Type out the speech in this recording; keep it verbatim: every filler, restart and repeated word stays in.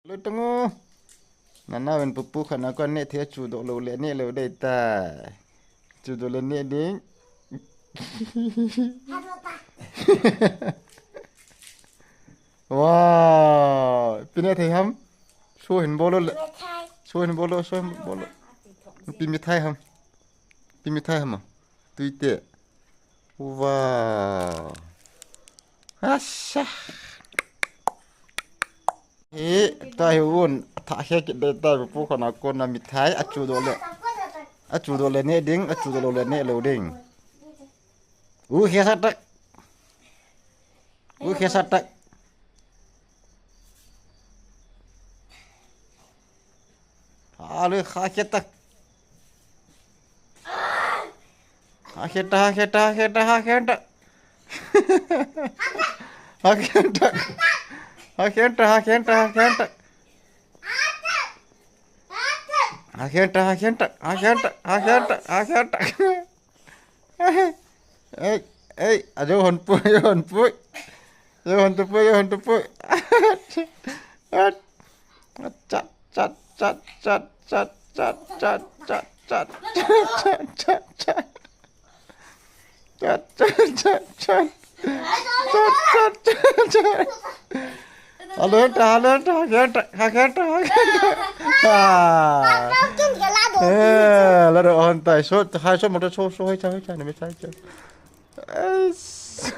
Lo tangu. Nana ven pupu khana ko ne the chu do lo le ne lo dei ta. Chu do le ne ding. Wow, pine thei ham. So hin bolo le. So hin bolo, so hin bolo. Pi mi thai ham. Pi mi thai ham. Tuite. Wow. Asha. He, ta hi un, tha he kit de ta pu khana kona mithai, achu do le. Achu do le ne ding, achu do le ne lo ding. U he sa tak. U he sa tak. Ale, ha he tak. Ha he tak, ha he tak, ha he tak, ha he tak. Ha he tak. Ha he tak, ha he tak, ha he tak. Ha he tak, ha he tak, ha he tak, ha he tak, ha he tak. Ei, ei, ajo hon pui, ajo hon pui. Ajo hon tu pui, ajo hon tu pui. Chat, chat, chat, chat. Chat, chat, chat, chat. Chat, chat, chat, chat. Chat, chat, chat, chat. Halo ta, halo ta, halo ta, halo ta, halo ta. Ah. Eh, la do on tai. So, hai so mo so, so hai cha, hai cha, ni mi cha, cha. Yes.